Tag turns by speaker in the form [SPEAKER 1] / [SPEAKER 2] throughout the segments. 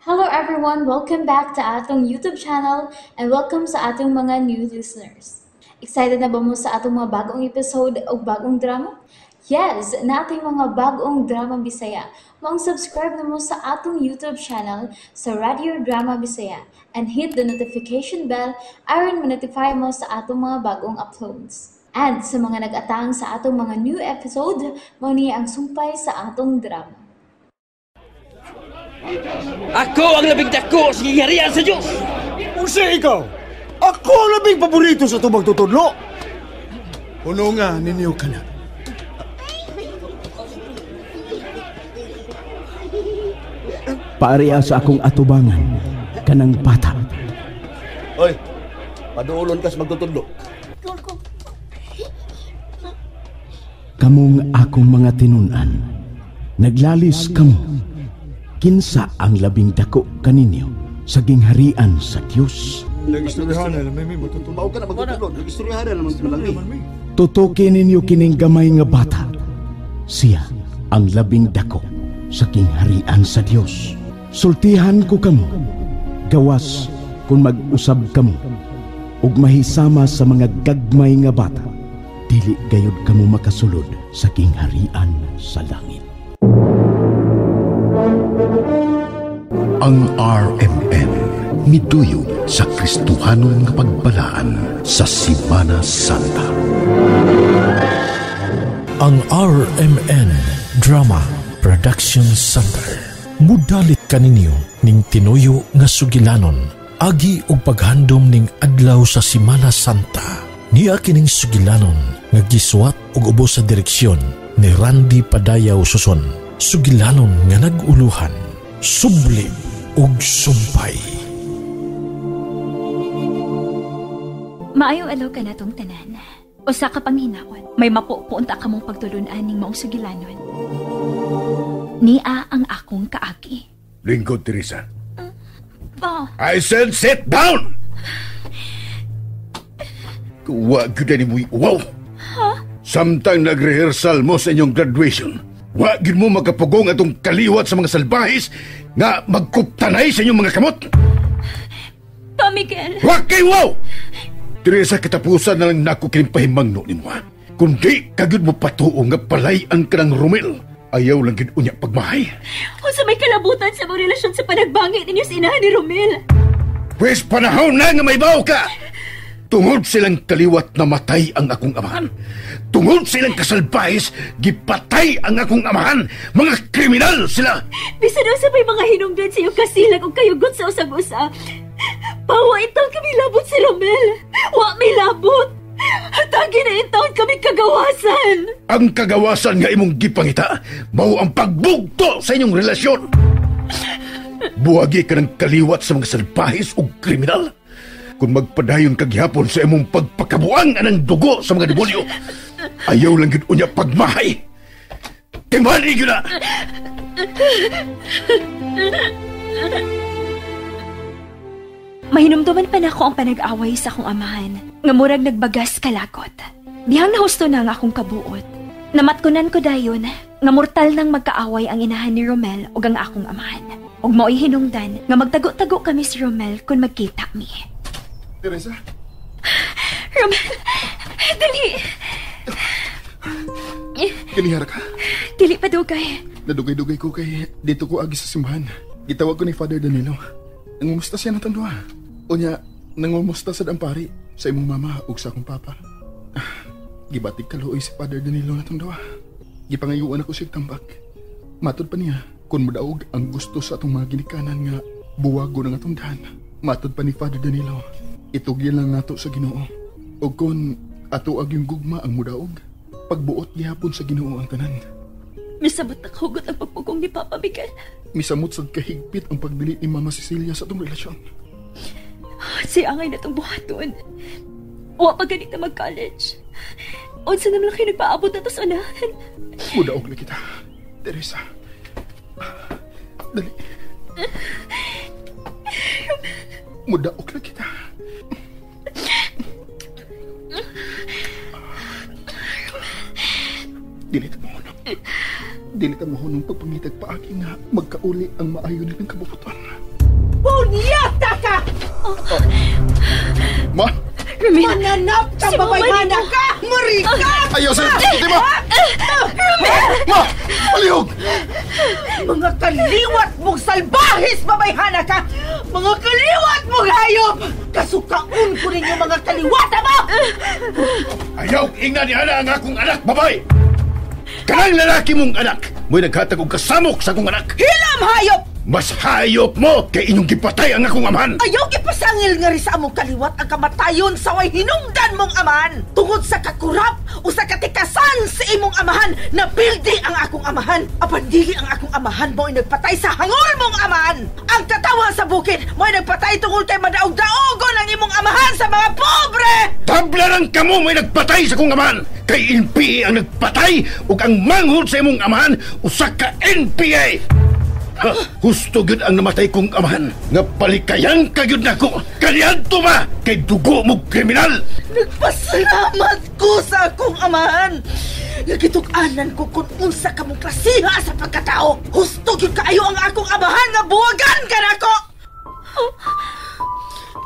[SPEAKER 1] Hello everyone! Welcome back to atong YouTube channel and welcome sa atong mga new listeners. Excited na ba mo sa atong mga bagong episode o bagong drama? Yes! Nating mga bagong drama Bisaya. Maong subscribe na mo sa atong YouTube channel sa Radio Drama Bisaya and hit the notification bell aron ma-notify mo sa atong mga bagong uploads. And sa mga nag-atang sa atong mga new episode, mao ni ang sumpay sa atong drama.
[SPEAKER 2] Ako ang labing dako sa gingharian sa Diyos.
[SPEAKER 3] Unsa ikaw? Ako ang labing paborito sa tubag tutudlo. Puno nga ninyo ka na.
[SPEAKER 4] Pareha sa akong atubangan, kanang bata.
[SPEAKER 5] Oy, paduulon kas magtutudlo.
[SPEAKER 4] Kamong akong mga tinun-an, naglalis kamo. Kinsa ang labing dako kaninyo sa gingharian sa Dios?
[SPEAKER 3] Nag-istoryahan na may magtutudlo.
[SPEAKER 5] Mao ka na magtutudlo, nag-istoryahan na naman malagi.
[SPEAKER 4] Tutuki ninyo kining gamay nga bata. Siya ang labing dako sa gingharian sa Dios. Sultihan ko kamo, gawas kung mag-usab kamo ug mahisama sa mga gagmay nga bata, dili gayud kamo makasulod sa gingharian sa langit.
[SPEAKER 6] Ang RMN miduyog sa Kristohanon nga pagbalaan sa Semana Santa.
[SPEAKER 7] Ang RMN Drama Production Center mudalit kaninyo ning tinuyo nga sugilanon agi og paghandom ning adlaw sa Semana Santa. Niya kining sugilanon nga gisuwat og ubos sa direksyon ni Randy Padayaw Suson. Sugilanon nga nag-uluhan, Sublib ug Sumpay.
[SPEAKER 8] Maayong adlaw ka natong tanan. Usa ka panghinaot, may mapupunta ka mong pagtulun-an ning maong sugilanon. Nia ang akong kaagi.
[SPEAKER 6] Lingkod, Teresa.
[SPEAKER 8] Pa.
[SPEAKER 6] I said sit down! Kuwa gyud ni mo'y uwaw.
[SPEAKER 8] Huh?
[SPEAKER 6] Samtang nagrehearsal mo sa inyong graduation, wa gyud mo makapugong atong kaliwat sa mga salbahis nga magkuptanay sa inyong mga kamot.
[SPEAKER 8] Pa, Miguel.
[SPEAKER 6] Wa kay wow! Teresa, katapusan na lang nako kining pahimangno nimo. Kundi kagyud mo patuo nga palayan ka ng Romel. Ayaw lang gyud unya pagmahay.
[SPEAKER 8] Unsa may kalabutan sa mong relasyon sa panagbangit ninyo sa inahan ni Romel?
[SPEAKER 6] Pwes panahon na nga may baw ka! Tungod silang kaliwat na matay ang akong amahan. Tungod silang kasalbahis, gipatay ang akong amahan. Mga kriminal sila!
[SPEAKER 8] Bisan unsa may mga hinungdan sa iyong kasilag o kayugot sa usag-usa. Pawa intawon kami labot si Romel. Wa may labot. Hatagi na intawon kami kagawasan.
[SPEAKER 6] Ang kagawasan nga imong gipangita, mao ang pagbugto sa inyong relasyon. Buwagi ka ng kaliwat sa mga salbahis o kriminal. Kung magpadayon kagyapon sa imong pagpakabuang anang dugo sa mga demonyo, ayaw lang gyud unya pagmahay. Timani gyud na!
[SPEAKER 8] Mahinumduman pa nako ang panag-away sa akong amahan, nga murag nagbagas kalagot. Dihang nahusto na ang akong kabuot. Namatkunan ko dayon, nga mortal nang magkaaway ang inahan ni Romel ug ang akong amahan. Ug mao'y hinungdan nga magtago-tago kami si Romel kung magkita mi.
[SPEAKER 3] Teresa?
[SPEAKER 8] Romel, dali!
[SPEAKER 3] Kanihara ka?
[SPEAKER 8] Dili pa dugay.
[SPEAKER 3] Nadugay-dugay ko kay dito ko agi sa simbahan. Gitawag ko ni Father Danilo. Nangumusta siya natang duha. Unya, nangumusta sad ang pari sa imong mama ug sa akong papa. Gibatig kaluoy si Father Danilo natang duha. Gipangayuan ako siya tambak. Matod pa niya, kung modaog ang gusto sa atong mga ginikanan nga buwago ng atong dahan. Matod pa ni Father Danilo, itugyan lang nato sa Ginoo. O kung ato ag yung gugma ang mudaog, pagbuot gihapon sa Ginoo ang tanan.
[SPEAKER 8] Misamot na kahugot ang pagpugong ni Papa Miguel.
[SPEAKER 3] Misamot sad kahigpit ang pagdili ni Mama Cecilia sa atong relasyon.
[SPEAKER 8] Si angay na itong buhaton. Wa pa ganita mag-college. Unsa naman lang kayo nagpaabot na to sa unahan.
[SPEAKER 3] Mudaog na kita, Teresa. Dali. Mudaog na kita. Dili ta mo hunong. Dili ta mo hunong pagpangitag paagi nga magkauli ang maayo nilang kabubuton.
[SPEAKER 9] Punyata ka!
[SPEAKER 3] Ma?
[SPEAKER 8] Romel!
[SPEAKER 9] Mananap ka,
[SPEAKER 8] Si Mama
[SPEAKER 9] babayhana
[SPEAKER 8] nimo.
[SPEAKER 9] ka! Marika!
[SPEAKER 3] Ayaw sa'yo! Di ma!
[SPEAKER 8] Romel!
[SPEAKER 3] Ma! Palihog!
[SPEAKER 9] Mga kaliwat mong salbahis, babayhana ka! Mga kaliwat mong hayop! Kasukaon ko ninyo mga kaliwata mo!
[SPEAKER 6] Ayaw ingna ni Ana ang akong anak, babay! Kanang lalaki mong anak, mo'y naghatag og kasamok sa akong anak.
[SPEAKER 9] Hilam, hayop!
[SPEAKER 6] Mas hayop mo kay inyong gipatay ang akong amahan.
[SPEAKER 9] Ayaw ipasangil nga rin sa among kaliwat ang kamatayon sa way hinungdan mong amahan. Tungod sa kakurap o sa katikasan sa imong amahan, napildi ang akong amahan. Apan dili ang akong amahan mo'y nagpatay sa hangol mong amahan. Ang katawa sa bukid mo'y nagpatay tungod kay madaog-daogon ang imong amahan sa mga pobre.
[SPEAKER 6] Tabla lang kamo mo'y nagpatay sa akong amahan. Kay NPA ang nagpatay ug ang manghod sa imong amahan usa ka NPA. Ha, husto gyud ang namatay kong amahan. Nga palikayan ka gyud nako. Kaniadto ba kay dugo mo kriminal.
[SPEAKER 9] Nagpasalamat ko sa akong amahan. Nagitug-anan ko kung unsa ka mong klasiha sa pagkatao. Husto gyud kaayo ang akong amahan nga buwagan ka nako.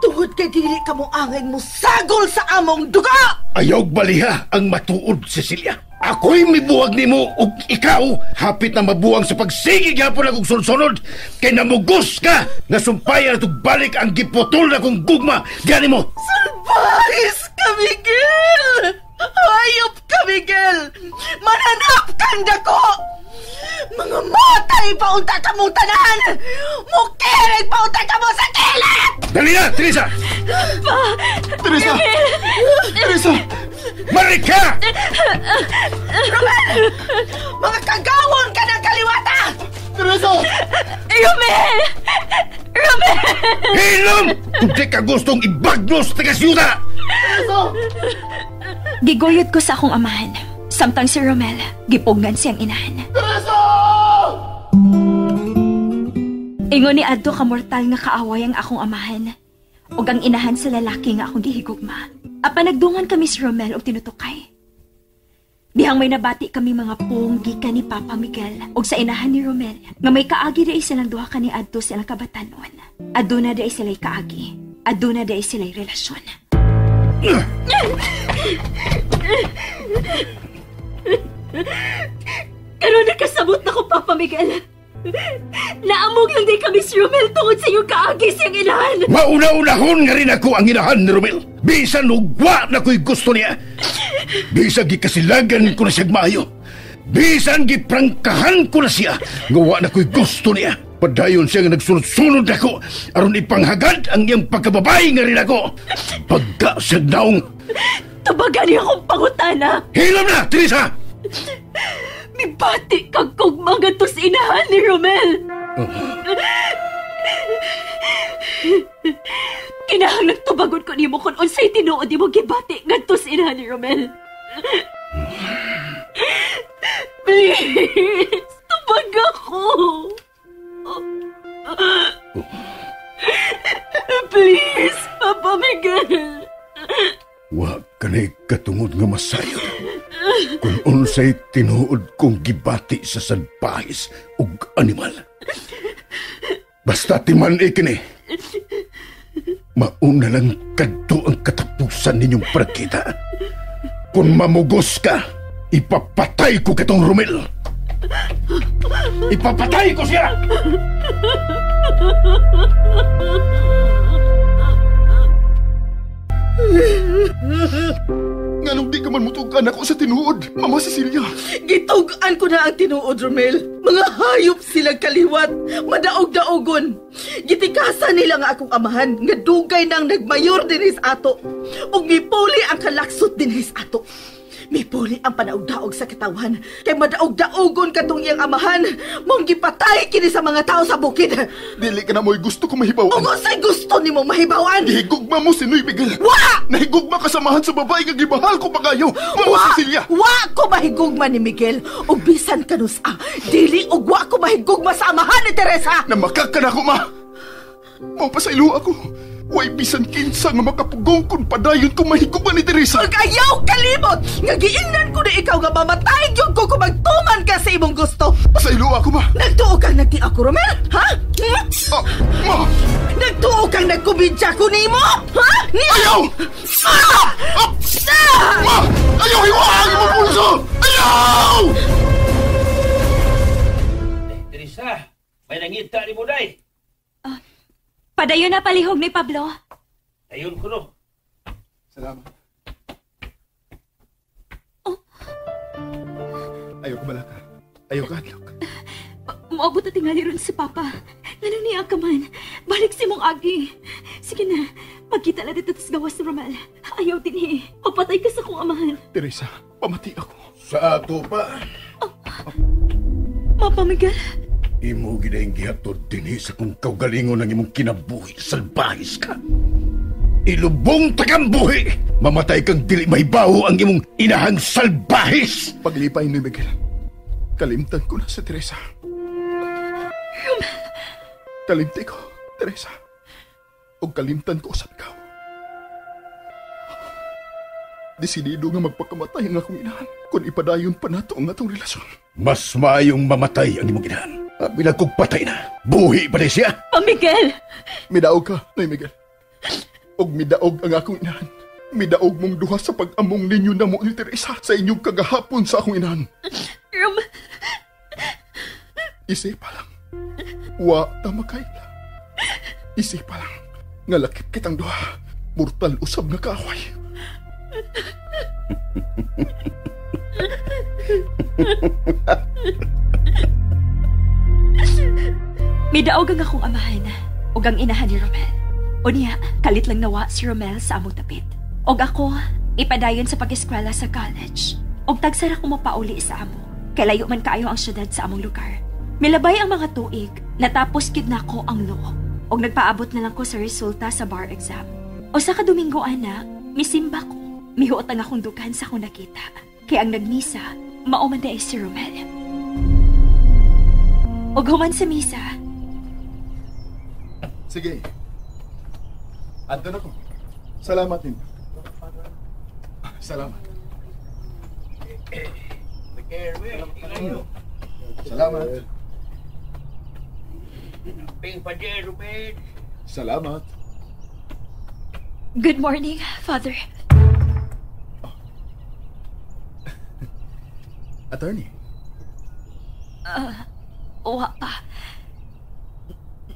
[SPEAKER 9] Tungod kay dili ka mo angay mo sagol sa among dugo.
[SPEAKER 6] Ayaw baliha ang matuod, Cecilia. Ako'y mibuwag nimo ug ikaw hapit na mabuwang sa pagsige gyapon akong sunod-sunod kay namugos ka nga sumpayan atong balik ang giputol na kong gugma diyan nimo.
[SPEAKER 9] Salbahis ka, Miguel! Hayop ka, Miguel! Mananap kang dako! Mga matay paunta ka mong tanan! Mukirig paunta ka mo sa kilat!
[SPEAKER 6] Dali na, Teresa!
[SPEAKER 8] Pa!
[SPEAKER 3] Teresa! Teresa!
[SPEAKER 6] Marika!
[SPEAKER 9] Romel! Mga kagawon ka ng kaliwata!
[SPEAKER 3] Teresa!
[SPEAKER 8] Romel! Romel!
[SPEAKER 6] Hilom! Kung di ka gustong ibagnos taga siyuta!
[SPEAKER 3] Teresa!
[SPEAKER 8] Giguyod ko sa akong amahan. Samtang si Romel, gipugnan siyang inahan.
[SPEAKER 3] Teresa!
[SPEAKER 8] Ingon ni adto ka mortal nga kaaway ang akong amahan ug ang inahan sa lalaki nga akong gihigugma. Apan nagdungan kami si Romel og tinutukay. Dihang may nabati kami mga pong gikan ni Papa Miguel ug sa inahan ni Romel nga may kaagi dai silang duha kani adto silang kabatanon. Aduna dai sila'y kaagi. Aduna dai sila'y relasyon. Karon nakasabot na ko, Papa Miguel. Naamog lang di kami si Romel tungod sa iyong kaagi siyang inahan.
[SPEAKER 6] Mauna-unahon nga rin ako ang inahan ni Romel. Bisan ugwa na ko'y gusto niya. Bisan gikasilagan ko na siyang maayo. Bisan giprangkahan ko na siya. Ngawa na ko'y gusto niya. Padayon siya nga nagsunod-sunod ako aron ipanghagad ang iyang pagkababay nga rin ako. Pagka siya naong.
[SPEAKER 8] Tubagan niya akong pangutana.
[SPEAKER 6] Hilom na, Teresa!
[SPEAKER 8] Mibati kag kugma ngadto sa inahan ni Romel. Kinahanglan tubagon ko nimo kung unsay tinuod nimo gibati ngadto sa inahan ni Romel. Please, tubag ako. Please, Papa Miguel.
[SPEAKER 6] Wa kanay katungod nga masayod. Kung unsay tinuod kong gibati sa salbahis ug animal. Basta timan ikini. Mauna lang kadto ang katapusan ninyong pagkita. Kung mamugos ka, ipapatay ko katong Romel. Ipapatay ko siya!
[SPEAKER 3] Nganong di ka man mutug-an ako sa tinuod, Mama Cecilia?
[SPEAKER 9] Gitug-an ko na ang tinuod, Romel. Mga hayop silang kaliwat, madaog-daogon. Gitikasan nila nga akong amahan, nga dugay nang nagmayor dinhis ato. Ug mipuli ang kalaksot dinhis ato. Mipuli ang panaog-daog sa katawan. Kay madaog-daogon katong iyang amahan, mong gipatay kini sa mga tao sa bukid.
[SPEAKER 3] Dili ka na mo'y gusto ko mahibawan.
[SPEAKER 9] Ug unsay gusto nimo mahibawan?
[SPEAKER 3] Gihigugma mo si Noy Miguel.
[SPEAKER 9] Wa!
[SPEAKER 3] Nahigugma ka samahan sa babae nga gibahal ko pagayo. Mama Cecilia!
[SPEAKER 9] Wa ko mahigugma ni Miguel. Ug bisan kanus-a, dili ug wa ko mahigugma sa amahan ni Teresa.
[SPEAKER 3] Namakak ka na ako, ma. Mapasaylo ako. Way bisan kinsa nga makapugong kung padayon kung mahigugma ni Teresa.
[SPEAKER 9] Ug ayaw kalimot nga giingnan ko ni ikaw nga mamatay gyud ko kung magtuman ka sa imong gusto.
[SPEAKER 3] Pasaylo ako, ma.
[SPEAKER 9] Nagtuo kang nagti ako, Romel? Ha?
[SPEAKER 3] Ma!
[SPEAKER 9] Nagtuo kang nagkumidya ko nimo? Ha?
[SPEAKER 3] Ayaw! Ah! Ah! Ma! Ayaw! Hiwaan mo pulso! Ayaw!
[SPEAKER 2] Teresa, may nangita ni Buday.
[SPEAKER 8] Padayon na palihog ni Pablo.
[SPEAKER 2] Ayun ko no.
[SPEAKER 3] Salamat. Oh. Ayaw ko balaka. Ayaw ka, hadlok.
[SPEAKER 8] Moabot na tingali ron si Papa. Nganong niya ka man. Balik si mong agi. Sige na, magkita na dito tas gawas ni Romel. Ayaw din eh. Mapatay ka sa kong amahan.
[SPEAKER 3] Teresa, pamati ako.
[SPEAKER 6] Sa ato pa.
[SPEAKER 8] Oh. Mapa Miguel.
[SPEAKER 6] Imo ginaing gihatod dinhi sa kong kaugalingon ng imong kinabuhi. Salbahis ka. Ilubong takang buhi. Mamatay kang dili mahibaw ang imong inahang salbahis.
[SPEAKER 3] Paglipay ni Miguel, kalimtan ko na si Teresa.
[SPEAKER 8] Romel.
[SPEAKER 3] Kalimti ko, Teresa. O kalimtan ko sa ikaw. Desidido nga magpakamatay ang akong inahan kung ipadayon pa nato ang atong relasyon.
[SPEAKER 6] Mas maayong mamatay ang imong inahan. Bilang kong patay na, buhi pa rin siya.
[SPEAKER 8] Pa Miguel!
[SPEAKER 3] Midaog ka, Noy Miguel. Og midaog ang akong inahan. Midaog mong duha sa pag-among ninyo na mo ni Teresa sa inyong kagahapon sa akong inahan.
[SPEAKER 8] Rom...
[SPEAKER 3] Isipa lang. Wa tama kaila. Isipa lang. Nga lakip kitang duha. Mortal usab nga kaaway.
[SPEAKER 8] Midaog ang akong amahan ug ang inahan ni Romel. Unya, kalit lang nawa si Romel sa among tapit. Og ako, ipadayon sa pag-eskwela sa college. Og tagsara ko mapauli sa amo. Kay layo man kaayo ang syudad sa among lugar. Milabay ang mga tuig, natapos gid nako ang law. Og nagpaabot na lang ko sa resulta sa bar exam. O sa kadomingo ana, misimba ko. Mihuot ang akong dugan sa akong nakita. Kay ang nagmisa, mao man diay si Romel. Og human sa misa.
[SPEAKER 3] Sige. Andun ako. Salamat din. Salamat. Salamat. Salamat.
[SPEAKER 8] Good morning, Father.
[SPEAKER 3] Oh. Attorney.
[SPEAKER 8] Wa pa.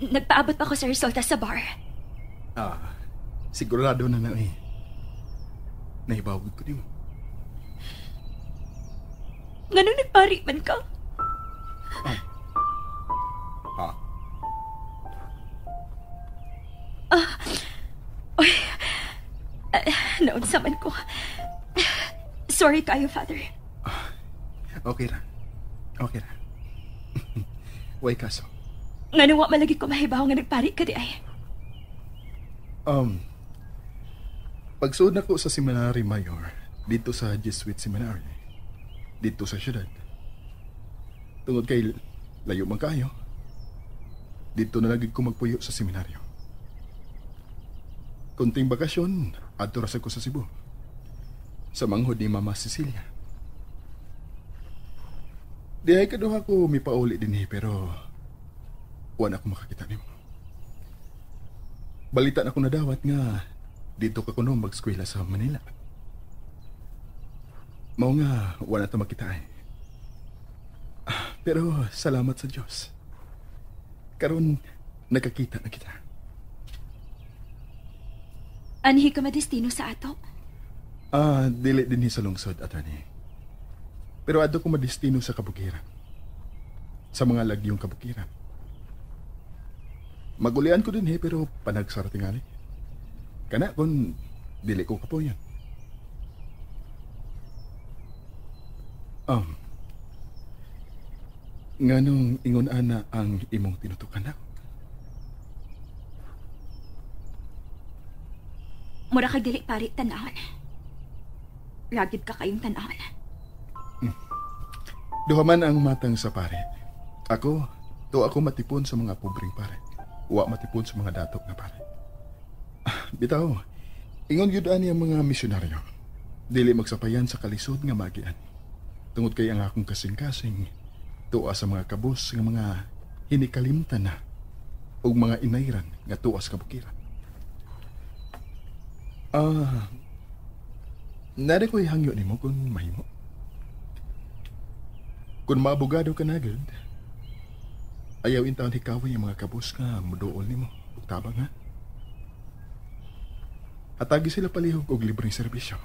[SPEAKER 8] Nagpaabot pa ko sa resulta sa bar.
[SPEAKER 3] Ah, sigurado na na eh. Nahibawag ko din mo.
[SPEAKER 8] Nganong nagpari man ka?
[SPEAKER 3] Ah. Ha?
[SPEAKER 8] Ah, oy, naunsa man ko. Sorry kayo, Father.
[SPEAKER 3] Okay ra. Okay ra. Way kaso.
[SPEAKER 8] Nganong wa malagi ko mahibaw nga nagpari ka di ay?
[SPEAKER 3] Pagsuod na ko sa Seminary Mayor, dito sa Jesuit Seminary, dito sa syudad. Tungod kay layo man kayo, dito na lagi ko magpuyo sa seminaryo. Kunting bakasyon, adto ra sad ko sa Cebu. Sa manghod ni Mama Cecilia. Dihay kaduha ko mipauli dinhi pero wala ako makakita nimo. Balita na ko nadawat nga dito ka kuno mag-eskwela sa Manila. Mao nga wala ta makita ay. Pero salamat sa Dios. Karon nakakita na kita.
[SPEAKER 8] Anhi ka madestino sa ato?
[SPEAKER 3] Ah, dili dinhi sa lungsod, attorney. Pero adto ko madestino sa kabukiran. Sa mga lagyong kabukiran. Magulian ko din pero panagsara tingali. Kana kung dili ko kapoyan. Nganong ingon ana ang imong tinutukan ako?
[SPEAKER 8] Mura kag dili pari tan-awon. Ragid ka kayong tan-awon.
[SPEAKER 3] Duha man ang matang sa pare. Ako, to ako matipon sa mga pobreng pare. Wa matipon sa mga datok na pare. Bitaw, ingon gyud ani ang mga misyonaryo. Dili magsapayan sa kalisod nga magian. Tungod kay ang akong kasing-kasing, tuwa sa mga kabos nga mga hinikalimtan na. ug mga inayran nga tuas kabukiran. Nari ko'y hangyo nimo kung mahimo. Kung maabogado ka na gud, ayaw intawon hikaway ang mga kabus nga muduol nimo ug tabang ha. Atagi sila palihog og libreng serbisyo.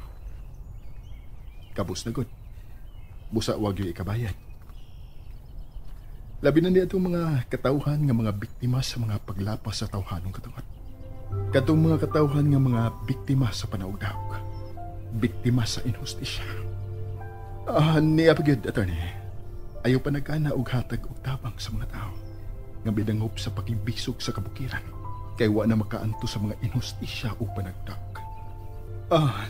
[SPEAKER 3] Kabus na gud. Busa wag yung ikabayad. Labi na niya itong mga katauhan nga mga biktima sa mga paglapas sa tawhanong katawhan. Katong mga katauhan nga mga biktima sa panaugdaog. Biktima sa inhustisya. Niya pa gyud, attorney. Ayaw pa nagkana og hatag og tabang sa mga tao nga bidangop sa pakibisog sa kabukiran kay wa na makaanto sa mga inhustisya o panagdaog.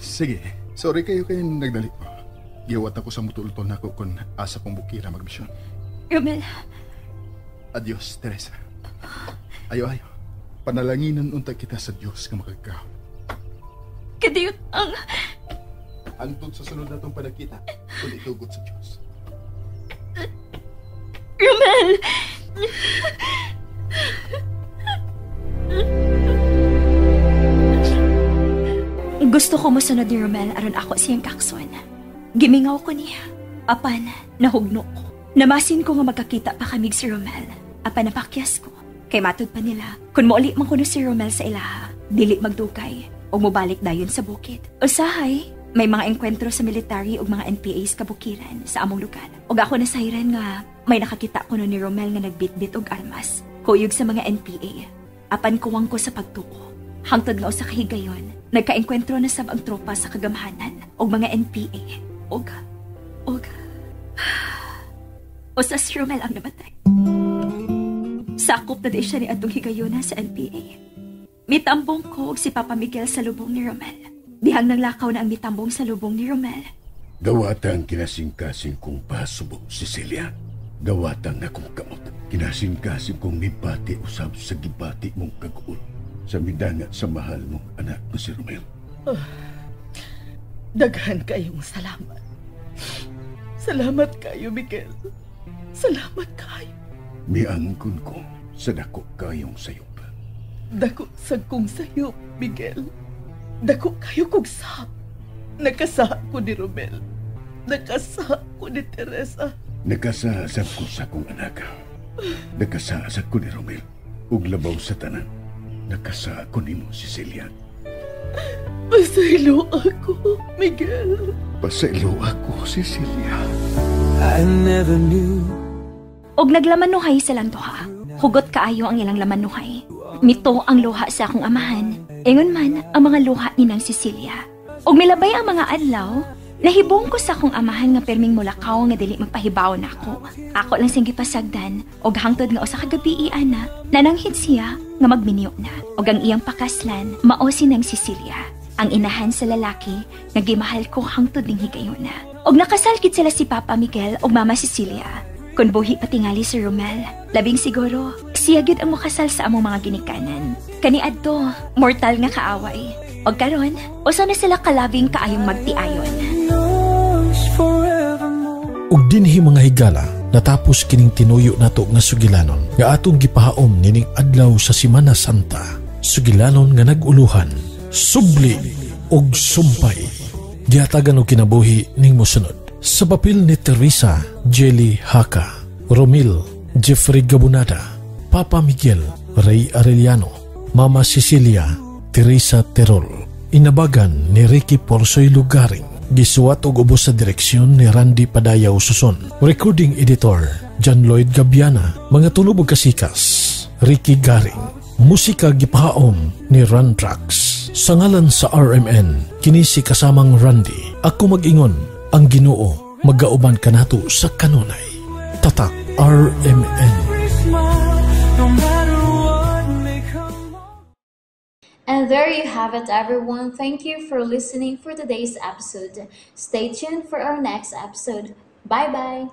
[SPEAKER 3] Sige. Sorry kayo kayo nagdali ko. Giwat ako sa mutultol nako kung asa kong bukira magmisyon.
[SPEAKER 8] Romel.
[SPEAKER 3] Adios, Teresa. Ayo, ayo. Panalanginan unta kita sa Dios nga makagkaw.
[SPEAKER 8] Kadiyot ang...
[SPEAKER 3] Hangtod sa sunod natong panagkita, kung itugot sa Dios.
[SPEAKER 8] Romel! Gusto ko mosunod ni Romel aron ako siyang kakson. Gimingaw ko niya. Apan, nahugno ko. Namasin ko nga magkakita pa kamig si Romel. Apan napakyas ko. Kay matud pa nila, kung mauli man kuno si Romel sa ilaha, dili magdugay o mobalik dayon sa bukid. Usahay, may mga engkwentro sa military ug mga NPAs kabukiran sa among lugar. Ug ako nasayran nga may nakakita kuno ni Romel nga nagbitbit og armas. Kuyog sa mga NPA. Apan kuwang ko sa pagtuo. Hangtod nga usa ka higayon, nagkaengkwentro na sab ang tropa sa kagamhanan og mga NPA. Og usa si Romel ang namatay. Sakop na di siya ni atong higayona sa NPA. Mitambong ko og si Papa Miguel sa lubong ni Romel. Dihang nanglakaw na ang mitambong sa lubong ni Romel.
[SPEAKER 6] Dawatang kinasingkasing kong pasubo, Cecilia. Dawatang akong kamot. Kinasingkasing kong mibati usab sa gibati mong kaguol. Sa midangat sa mahal mong anak na si Romel.
[SPEAKER 9] Oh, daghan kayong salamat. Salamat kayo, Miguel. Salamat kayo.
[SPEAKER 6] Miangkon ko sa dako kayong sayop.
[SPEAKER 9] Dako sa kong sayop, Miguel. Dako kayo kong sap. Nakasaha ko ni Romel. Nakasaha ko ni Teresa.
[SPEAKER 6] Nakasaha ko sa akong anak. Nakasaha ko ni Romel. Ug labaw sa tanan. Nakasaha ko nimo, Cecilia.
[SPEAKER 9] Pasaylo ako, Miguel.
[SPEAKER 6] Pasaylo ako, Cecilia.
[SPEAKER 10] I never knew.
[SPEAKER 8] Og naglamanuhay silang duha. Hugot kaayo ang ilang lamanuhay. Mito ang luha sa akong amahan. Ingon man ang mga luha ni nang Cecilia. Og milabay ang mga adlaw, nahibong ko sa akong amahan nga perming mulakaw nga dili magpahibaw nako. Ako lang siyang gipasagdan og hangtod nga usa ka gabi ana, nananghid siya nga magminyo na. Og ang iyang pakaslan mao si nang Cecilia, ang inahan sa lalaki nga gimahal ko hangtod ning higayona. Og nakasal gid sila si Papa Miguel og Mama Cecilia. Kun buhi patingali si Romel, labing siguro siya gid ang mokasal sa among mga ginikanan. Kaniadto, mortal nga kaaway. Og karon, usa na sila kalabing kaayong magtiayon.
[SPEAKER 7] Ug dinhi mga higala, natapos kining tinuyo nato nga sugilanon nga atong gipahaom nining adlaw sa Simana Santa. Sugilanon nga nag-uluhan, subli ug sumpay. Gihatagan og kinabuhi ning mosunod. Sa papel ni Teresa Jelly Haka, Romil Jeffrey Gabunada, Papa Miguel Ray Arellano, Mama Cecilia Teresa Terol, inabagan ni Ricky Porsoy Lugaring, gisuwat og ubos sa direksyon ni Randy Padayaw Suson, recording editor John Lloyd Gabiana, mga tunog ug kasikas Ricky Garing, musika gipahaom ni Ron Trax. Sa ngalan sa RMN, kini si kasamang Randy. Ako mag-ingon, ang Ginoo magauban kanato sa kanunay. Tatak RMN.
[SPEAKER 1] And there you have it, everyone. Thank you for listening for today's episode. Stay tuned for our next episode. Bye-bye.